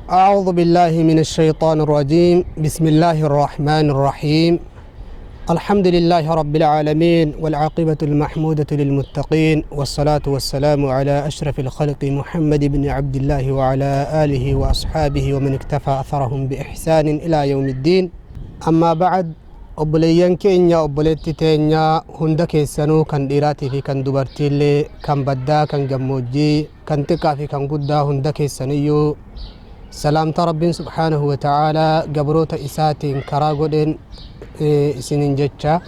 أعوذ بالله من الشيطان الرجيم. بسم الله الرحمن الرحيم. الحمد لله رب العالمين، والعاقبة المحمودة للمتقين، والصلاة والسلام على أشرف الخلق محمد بن عبد الله وعلى آله وأصحابه ومن اكتفى أثرهم بإحسان إلى يوم الدين. أما بعد، obboleeyyan keenya, obboleetti teenya hunda keessanuu, kan dhiiraatii fi kan dubartiillee, kan baddaa, kan gammoojjii, kan xiqqaa fi kan guddaa, hunda keessaniyyuu salaamta Rabbiin subhaanahu wa ta'aalaa gabroota isaatiin karaa godheen isinin jecha,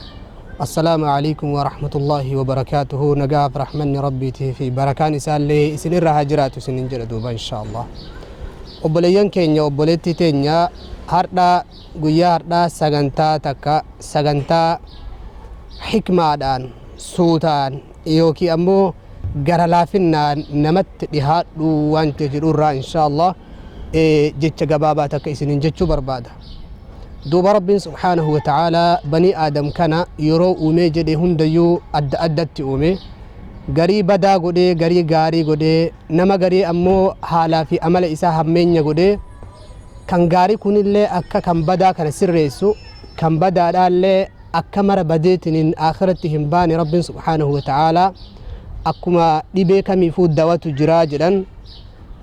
assalaamu alaikum wa rahmatullaahi wa barakaatuhu. Nagaaf rahmanni Rabbiitii fi barakaan isaallee isinirra haa jiraatu isinin jedha. Duuba insha Allah, obboleeyyan keenya, obboleettii teenya, hardha guyyaa hardhaa sagantaa takka, sagantaa xikmaadhaan, suutaan yookiin ammoo gara laafinnaan namatti dhihaadhu waan jedhurraa insha Allah jecha gabaabaa takka isinin jechuu barbaada. Duuba Rabbiin subhaanahu wa ta'aalaa banii Aadam kana yeroo uumee jedhe hundayyuu adda addatti uume. Garii badaa godhee, garii gaarii godhee, nama garii ammoo haalaa fi amala isaa hammeenya godhee, kan gaarii kunillee akka kan badaa kana sirreessu, kan badaadhaallee akka mara badeetiniin akhiratti hin baane. Rabbiin subhaanahu wa ta'aalaa akkuma dhibee kamiifuu dawatu jiraa jedhan,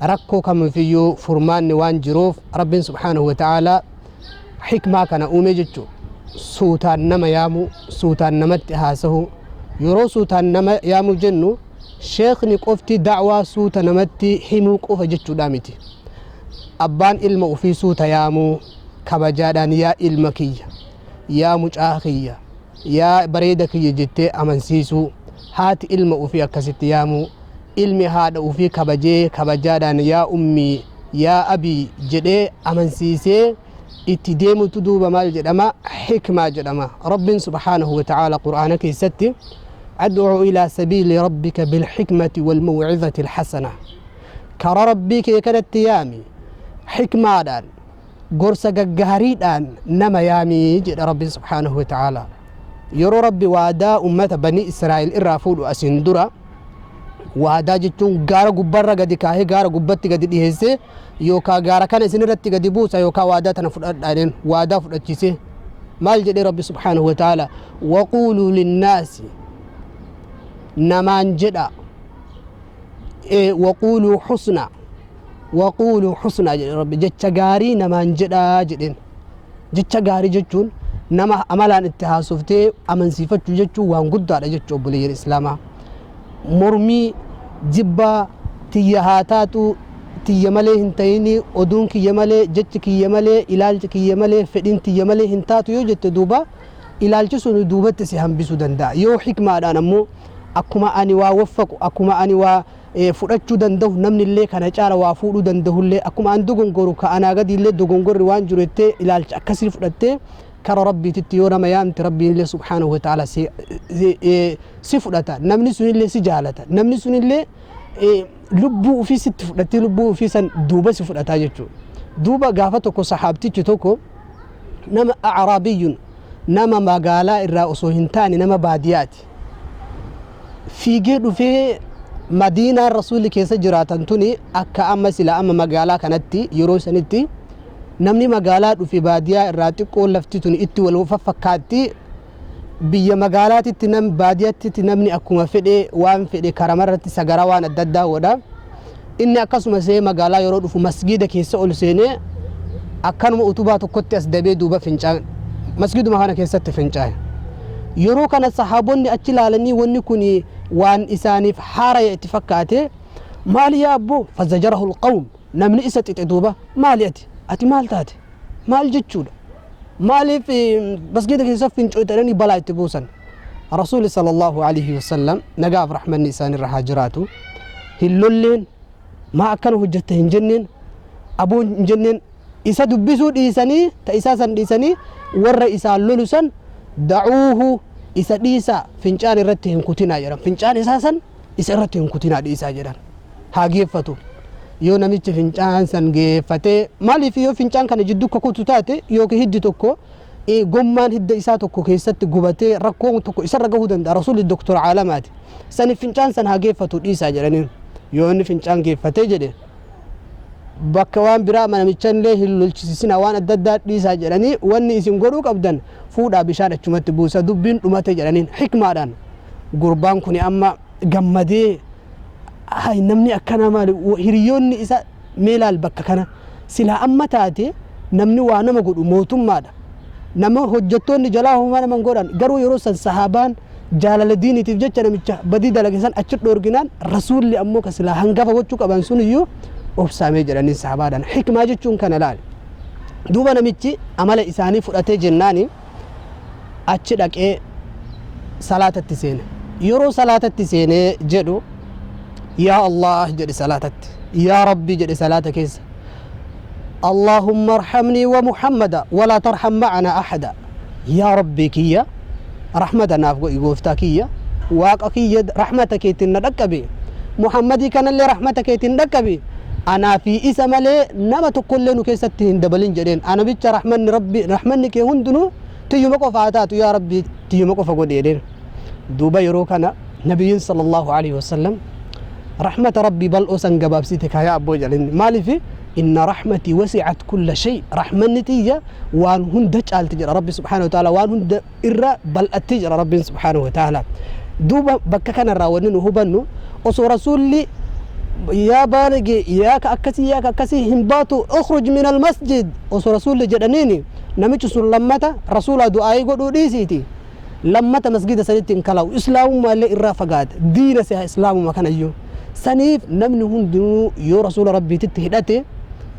rakkoo kamiifiyyuu furmaanni waan jiruuf Rabbiin subhaanahu wa ta'aalaa xikmaa kana uume jechuu. Suutaan nama yaamu, suutaan namatti haasahu. Yeroo suutaan nama yaamu jennu, sheekni qofti da'waa suuta namatti himuu qofa jechuudha miti. Abbaan ilma ofii suuta yaamuu, kabajaadhaan "Yaa ilma kiyya, yaa mucaa kiyya, yaa bareeda kiyya" jettee amansiisuu, haati ilma ofii akkasitti yaamuu, ilmi haadha ofii kabajee kabajaadhaan "Yaa ummii, yaa abii" jedhee amansiisee itti deemutu duuba maal jedhama? Xikmaa jedhama. Rabbiin subhaanahu wa ta'aala Qur'aana keessatti "ادع إلى سبيل ربك بالحكمة والموعظة الحسنة", karaa Rabbii kee kanatti yaami, xikmaadhaan, gorsa gaggaariidhaan nama yaamii jedha Rabbiin subhaanahu wa ta'aala. Yeroo Rabbi waadaa ummata Bani Israa'el irraa fuudhu asin dura, waadaa jechuun gaara gubbarra gadi kaahee, gaara gubbatti gadi dhiheessee, yookaa gaara kana isin irratti gadi buusa yookaa waadaa tana fudhadhaa jedheen. Waadaa fudhachiise. Maal jedhee Rabbi subhaanahu wa ta'aala? "وقولوا للناس", namaan jedha, "وقولوا حسنا, وقولوا حسنا" jedhe Rabbi. Jecha gaarii namaan jedhaa jedheen. Jecha gaarii jechuun nama amalaan itti haasoftee amansiifachuu jechuun waan guddaadha jechuu. Obboleeyyan Islaamaa, mormii, jibbaa, tiyya haa taatu, tiyya malee hin ta'ini, oduun kiyya malee, jechi kiyya malee, ilaalchi kiyya malee, fedhiin tiyya malee hin taatu yoo jette, duuba ilaalchi sun duubatti si hambisuu danda'a. Yoo xikmaadhaan ammoo akkuma ani waa waffaqu, akkuma ani waa fudhachuu danda'u, namni illee kana caala waa fuudhuu danda'ullee, akkuma an dogongoru ka anaa gadi illee dogongorri waan jiru jettee ilaalcha akkasii fudhattee kara Rabbiititti yoo nama yaamte, Rabbiin illee subhaanahu wa ta'ala si fudhata. Namni sunillee si jaalata. Namni sunillee lubbuu ofii sitti fudhattee lubbuu ofii san duuba si fudhataa jechuudha. Duuba gaafa tokko sahaabtichi tokko nama acraabiyyun, nama magaalaa irraa osoo hin taane nama baadiyaati. Fiigee dhufee, Madiinaan Rasuulli keessa jiraatan tuni akka amma sila amma magaalaa kanatti, yeroo sanitti namni magaalaa dhufe baadiyaa irraa xiqqoo lafti tuni itti wal faffakkaatti. Biyya magaalaatitti nam baadiyaatti namni akkuma fedhe waan fedhe karamarratti sagara waan adda addaa godha. Inni akkasuma see magaalaa yeroo dhufu masgiida keessa ol seenee akkanuma utubaa tokkotti as dabee, duuba fincaan masgiiduma kana keessatti fincaa'e. Yeroo kana sahaabonni achi ilaalanii wanni kun waan isaaniif haaraya itti fakkaate. "Maali yaa abboo?" فزجره القوم, namni isa xixe. Duuba "Maali ati maal taate? Maal jechuudha? Maaliif masgiida keessa fincooytanii?" Balaa itti buusan. Rasuuli صلى الله عليه وسلم, nagaaf rahmanni isaanirra haa jiraatu, hin lolleen. "Maa akkana hojjette?" hin jenneen. "Aboon" hin jenneen. Isa dubbisuu dhiisanii, ta isaa san dhiisanii, warra isaan lolu san "دعوه", isa dhiisaa, fincaan irratti hin kutinaa jedhan. Fincaan isaa san isa irratti hin kutinaa, dhiisaa jedhan, haa geeffatu. Yoo namichi fincaan san geeffatee, maaliif yoo fincaan kana jidduu kutu taate yookiin hiddi tokko, gommaan hidda isaa tokko keessatti gubatee rakkoon tokko isarra gahuu danda'a. Rasuulli doktora caalamaati. Sani fincaan san haa geeffatu, dhiisaa jedhaniin. Yoo inni fincaan geeffatee jedhe Bakka waan biraa namicha illee hin lolchisiisina, waan adda addaa dhiisaa jedhanii, wanni isin godhuu qabdan fuudhaa bishaan achumatti buusa, dubbiin dhumate jedhaniin hikmaadhaan. Gurbaan kun amma gammadee, hay, namni akkanaa maali? Hiriyoonni isa meelaal bakka kana silaa amma taate namni waa nama godhu mootummaadha. Nama hojjettoonni jalaa homaa nama hin godhan. Garuu yeroo san sahaabaan jaalala diiniitiif jecha namicha badii dalage san achi dhoorginaan, rasuulli ammoo ka silaa hangafa gochuu qaban sun iyyuu obsaamee jedhaniin sahabaadhaan. Hikmaa jechuun kana laal. Duuba namichi amala isaanii fudhatee jennaani achi dhaqee salaatatti seene. Yeroo salaatatti seenee jedhu, "Yaa Allah" jedhe salaatatti, "Yaa Rabbi" jedhe salaata keessa, "اللهم ارحمني ومحمدا ولا ترحم معنا أحدا." Yaa Rabbii kiyya, rahmata naaf godhi. Gooftaa kiyya, Waaqa kiyya, rahmata keetiin na dhaqqabi, Muhammadii kanallee rahmata keetiin dhaqqabi, anaa fi isa malee nama tokkollee nu keessatti hin dabalin jedheen. Ana bicha rahmanni Rabbi, rahmanni kee hundinuu tiyyuma qofa haa taatu, yaa Rabbi, tiyyuma qofa godhi jedheen. Duuba yeroo kana nabiyyiin صلى الله عليه وسلم rahmata Rabbii bal'oo san gabaabsite kaayaa abboo jedhani. Maaliif? "إن رحمتي وسعت كل شيء." Rahmanni tiyya waan hunda caalti jedha Rabbi سبحانه وتعالى. Waan hunda irra bal'atti jedha Rabbiin سبحانه وتعالى. Duuba bakka kanarraa wanni nu hubannu, osoo rasuulli "Yaa baalage, yaa ka akkasii, yaa ka akkasii, hin baatu, اخرج من المسجد" osoo rasuulli jedhaniini, namichi sun lammata rasuulaa du'aayii godhuu dhiisiiti lammata masgida sanitti hin kala'u, islaamummaa illee irraa fagaata, diina si'a islaamuma kanayyuu. Saniif namni hundinuu yoo rasuula Rabbiititti hidhate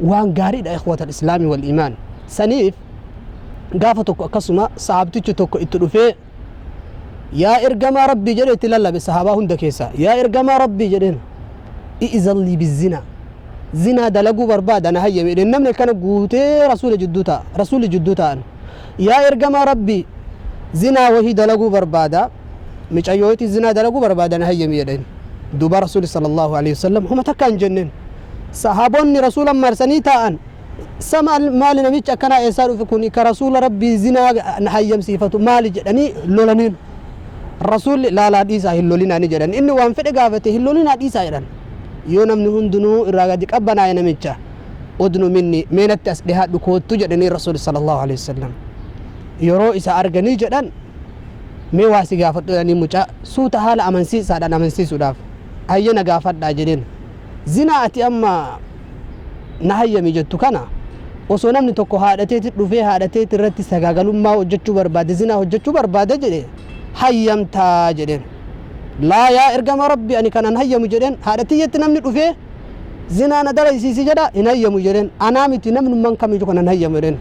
waan gaariidha, إخوة الإسلام والإيمان. Saniif gaafa tokko akkasuma sahaabtichi tokko itti dhufee, "Yaa ergamaa Rabbii" jedhe itti lallabe sahaabaa hunda keessa. "Yaa ergamaa Rabbii" jedheen, "ائذن لي بالزنا, zinaa dalaguu barbaada, na hayyame" jedheen. Namni akkana guutee rasuula jidduu ta'a, rasuulli jidduu ta'an. "Yaa ergamaa Rabbii, zinaa wahii dalaguu barbaada, micayyooti zinaa dalaguu barbaada, na hayyame" jedheen. Duuba rasuuli صلى الله عليه وسلم homa takka hin jenneen. Sahaabonni rasuula marsanii taa'an. Sama maali, namichi akkanaa eessaa dhufe kun, ka rasuula Rabbii zinaa na hayyamsiifatu maali jedhanii lolaniin. Rasuulli, "Laalaa, dhiisaa, hin lolinaani" jedhan. Inni waan fedhe gaafate, hin lolinaa, dhiisaa jedhan. Yoo namni hundinuu irraa gadi qabbanaa'e, namicha, "ادن مني," meenatti as dhihaadhu, koottu jedhanii. Rasuuli صلى الله عليه وسلم yeroo isa arganii jedhan, "Mee waa si gaafadhu" jedhanii. Mucaa suuta haala amansiisaadhaan amansiisuudhaaf, "Hayyana, gaafadhaa" jedheen. "Zinaa ati amma na hayyami jettu kana, osoo namni tokko haadhateeti dhufee haadhateeti irratti sagaagalummaa hojjechuu barbaade, zinaa hojjechuu barbaade jedhe, hayyamtaa?" jedheen. "Laa, yaa ergama Rabbi, ani kanan hayyamu" jedheen. "Haadhatiyyatti namni dhufee zinaa na dalaysiisi jedha, hin hayyamu" jedheen. "Anaa miti, namnummaan kamiyyuu kanan hayyamu" jedheen.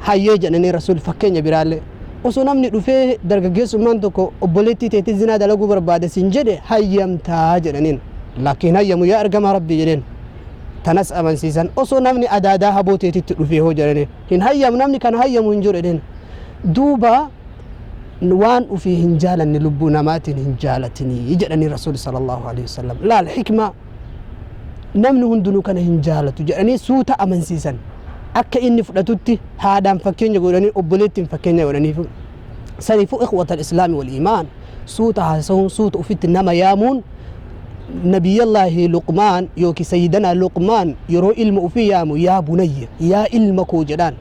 "Hayyee" jedhanii rasuul. Fakkeenya biraallee, "Osoo namni dhufee dargaggeessummaan tokko obboleettii teetii zinaa dalaguu barbaade sin jedhe, hayyamtaa?" jedhaniin. "Lakkiin hayyamu, yaa ergama Rabbii" jedheen. Tanas amansiisan. "Osoo namni adaadaa haboo teetitti dhufee hoo?" jedhaniin. "Hin hayyamu, namni kana hayyamu hin jiru" jedheen. Duuba waan ufii hin jaalanne lubbuu namaatiin hin jaalatinii jedhanii rasuuli صلى الله عليه وسلم. Laal hikmaa, namni hundinuu kana hin jaalatu jedhanii suuta amansiisan. Akka inni fudhatutti haadhaan fakkeenya godhanii, obboleettiin fakkeenya godhaniif. Saniifuu, إخوة الإسلام والإيمان, suuta haasa'uun, suuta ufitti nama yaamuun, nabiyallaahi Luqmaan yookiin sayyidana Luqmaan yeroo ilma ufii yaamu, "Yaa بني," yaa ilma koo jedhaan,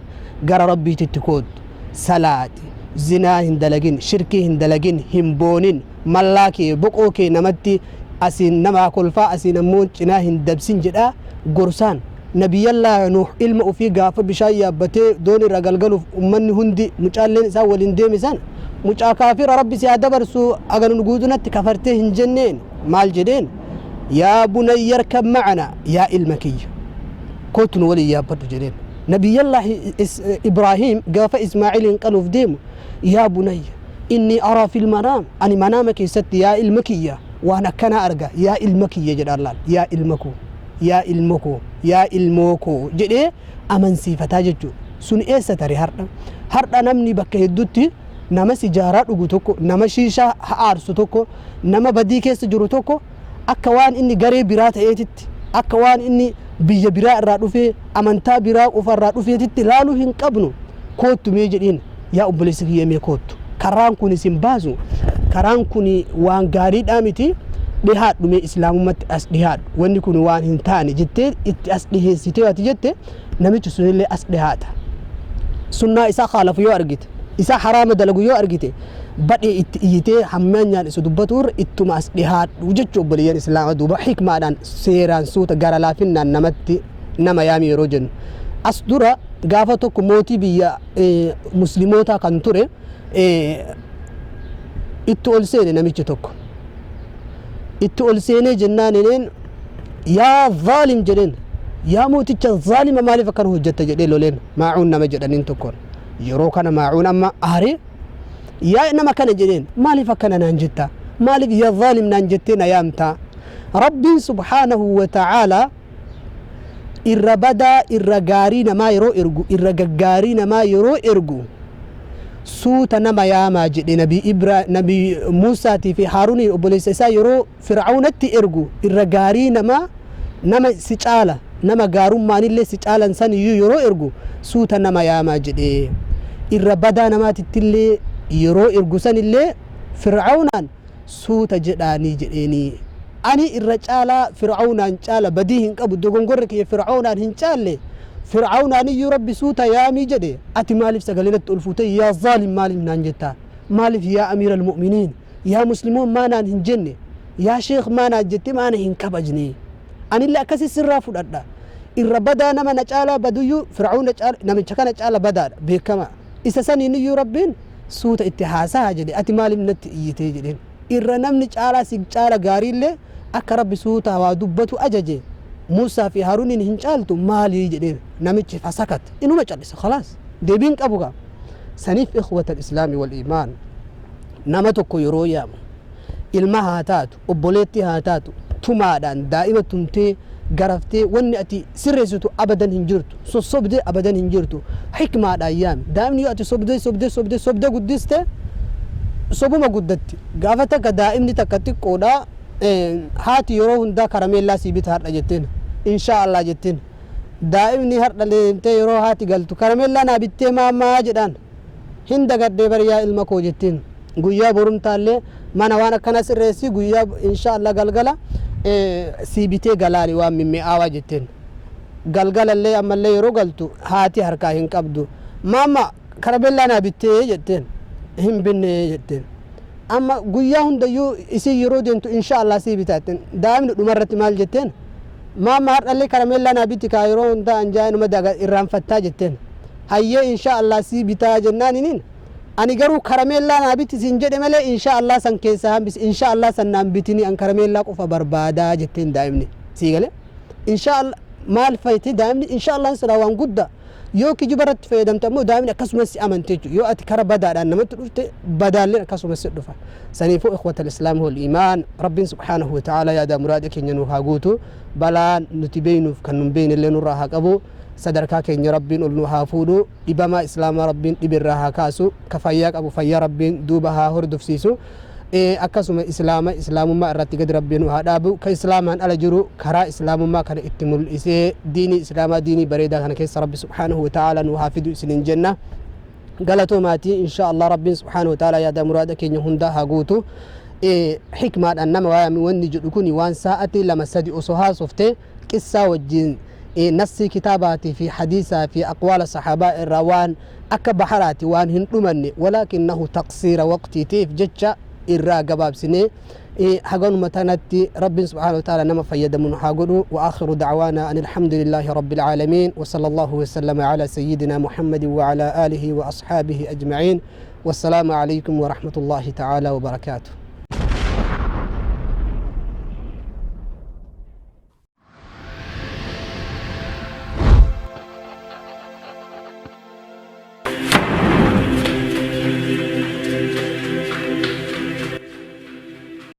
gara Rabbiititti kootu, salaati, zinaa hin dalagin, shirkii hin dalagin, hin boonin, mallaa kee, boqoo kee namatti asiin namaa kolfaa, asiin ammoo cinaa hin dabsin jedhaa gorsaan. Nabiyyallaa Nuux ilma ofii gaafa bishaan yaabbatee doon irra galgaluuf ummanni hundi mucaalleen isaa waliin deemisan, "Mucaa kaafira, Rabbi si haa dabarsu, aganun guutunatti kafartee" hin jenneen. Maal jedheen? "يا بني اركب معنا," yaa ilma kiyya, kootu nu waliin yaabbadhu jedheen. Nabiyyallaahi Ibraahim gaafa Ismaaciiliin qaluuf deemu, "يا بني إني أرى في المنام," ani manaama keessatti, yaa ilma kiyya, waan akkanaa arga, yaa ilma kiyya jedhaan. Laal, yaa ilma koo, yaa ilma koo, yaa ilmoo koo jedhee amansiifataa jechuudha. Sun eessa tare har'a? Har'a namni bakka hedduutti nama sijaaraa dhugu tokko, nama shiishaa aarsu tokko, nama badii keessa jiru tokko akka waan inni garee biraa ta'eetitti, akka waan inni biyya biraa irraa dhufee, amantaa biraa qofa irraa dhufeetitti laaluu hin qabnu. Koottu mee jedhiin, yaa obboleessa kiyya, mee koottu, karaan kun isin baasu, karaan kun waan gaariidhaa miti. Dhihaadhu, mee islaamummatti as dhihaadhu, wanni kun waan hin taane jettee itti as dhiheessitee ati jette, namichi sunillee as dhihaata. Sunnaa isaa kaalafu yoo argite, isaa haraama dalagu yoo argite, badhee itti iyyitee hammeenyaan isa dubbatu irra ittuma as dhihaadhu jechuu, obboleeyyan islaama. Duuba hikmaadhaan, seeraan, suuta, gara laafinnaan namatti nama yaami yeroo jennu. As dura gaafa tokko mootii biyya muslimootaa kan ture itti ol seene. Namichi tokko itti ol seenee jennaan ineen "Yaa zaalim" jedheen. "Yaa mooticha zaalima, maaliif akkana hojjetta?" jedhee loleen. Maacuun nama jedhaniin tokkoon. Yeroo kana Maacuun amma aaree, "Yaa nama kana" jedheen, "maaliif akkana naan jetta? Maaliif yaa zaalim naan jettee na yaamta? Rabbiin subhaanahu wa ta'aalaa irra badaa irra gaarii namaa yeroo ergu, irra gaggaarii namaa yeroo ergu, suuta nama yaamaa jedhe. Nabi Ibra, Nabi Muusaatii fi Haaruuniin obboleessa isaa yeroo Fir'aawnatti ergu, irra gaarii namaa, nama si caala, nama gaarummaanillee si caalan san iyyuu yeroo ergu suuta nama yaamaa jedhe. Irra badaa namaatittillee yeroo ergu sanillee Fir'aawnaan suuta jedhaanii jedheenii. Ani irra caalaa Fir'aawnaan caala badii hin qabu, dogongorri kiyya Fir'aawnaan hin caalle. Fir'aawnaan iyyuu Rabbi suuta yaamii jedhe. Ati maaliif sagalee natti ol fuutee yaa zaalim maaliif naan jettaa? Maaliif yaa amiira almu'miniin, yaa muslimoon maa naan hin jenne? Yaa sheekh maa naan jettee maana hin kabajne? Anillee akkasi sirraa fudhadha. Irra badaa nama na caalaa baduyyuu, Fir'aawna caala, namicha kana caala badaadha beekama. Isa saniin iyyuu Rabbiin suuta itti haasaha jedhe. Ati maaliif natti iyyitee?" jedheen. Irra namni caalaa si caala gaariillee akka Rabbi suuta waa dubbatu ajaje, Muusaa fi Haaruuniin hin caaltu maalii jedheen. Namichi fasakat, inuma callisa, khalaas, deebiin qabu gaa. Saniif, ikhwata islaami wal iimaan, nama tokko yeroo yaamu, ilma haa taatu, obboleettii haa taatu, tumaadhaan daa'ima tumtee garaftee wanni ati sirreessitu abadan hin jirtu, sossobdee abadan hin jirtu. Hikmaadhaan yaami. Daa'imni yoo ati sobdee sobdee sobdee sobdee guddiste, sobuma guddatti. Gaafa takka daa'imni takka xiqqoodha, haati yeroo hundaa "Karameellaa sii bita har'a" jetteen, "Inshaa Allah" jetteen. Daa'imni har'a deemtee yeroo haati galtu, "Karameellaa naa bittee maamaa?" jedhaan. "Hin dagadhee bari, yaa ilma koo" jetteen. Guyyaa borumtaallee mana waan akkana sirreessi, guyyaa insha Allah galgala sii bitee galaani waan mimmi'aawaa jetteen. Galgalallee ammallee yeroo galtu haati harkaa hin qabdu. "Maama, karameellaa naa bittee?" jetteen. "Hin binne" jetteen. Amma guyyaa hundayyuu isii yeroo deemtu "Insha Allah sii bitaa" jetteen. Daa'imni dhumarratti maal jetteen? "Maama, har'allee karameellaa naa biti kaa, yeroo hundaa anjaa inuma irraanfattaa" jetteen. "Hayyee, insha Allah sii bitaa" jennaan iniin, "Ani garuu karameellaa naa biti siin jedhe malee insha Allah san keessaa hambisi, insha Allah san naan bitini, an karameellaa qofa barbaadaa" jetteen daa'imni. Sii galee? Insha Allah maal fayti daa'imni? Insha Allah silaa waan guddaa. Yoo kijiba irratti fayyadamte ammoo daa'imni akkasumas si amante jechuudha. Yoo ati kara badaadhaan namatti dhufte, badaalleen akkasumas si dhufa. Saniifuu, ikhwata al-islaam wal iimaan, Rabbiin subhaanahu wa ta'ala yaada muraada keenya nu haa guutu. Balaa nuti beeynuuf kan nun beeyne illee nurraa haa qabu. Sadarkaa keenya Rabbiin ol nu haa fuudhu. Dhibamaa islaamaa Rabbiin dhibirraa haa kaasu. Ka fayyaa qabu fayyaa Rabbiin duuba haa hordofsiisu. Akkasuma islaama islaamummaa irratti gadi Rabbiin nu haa dhaabu. Ka islaamaan ala jiru karaa islaamummaa kana itti mul'isee diinii islaamaa, diinii bareedaa kana keessa Rabbi subhaanahu wa ta'ala nu haa fidu isiniin jenna. Galatoomaatii, insha Allah Rabbiin subhaanahu wa ta'ala yaada muraada keenya hundaa haa guutu. Hikmaadhaan nama waayami wanni jedhu kun waan sa'atii 2 3 osoo haasofte, qissaa wajjin, nassii kitaabaatii fi hadiisaa fi aqwaala sahaabaa irraa waan akka baharaati waan hin dhumanne, walaakinnahu taqsiira waqtiitiif jecha irraa gabaabsinee haganuma tanatti. Rabbiin subhaanahu wa ta'ala nama fayyadamu nu haa godhu. Wa akhiru da'waana an alhamdulillahi rabbil aalamiin, wa sallallahu wa sallama ala sayyidina Muhammadin wa ala alihi wa ashaabihi ajma'iin. Wassalaamu alaykum wa rahmatullahi ta'ala wa barakaatuh.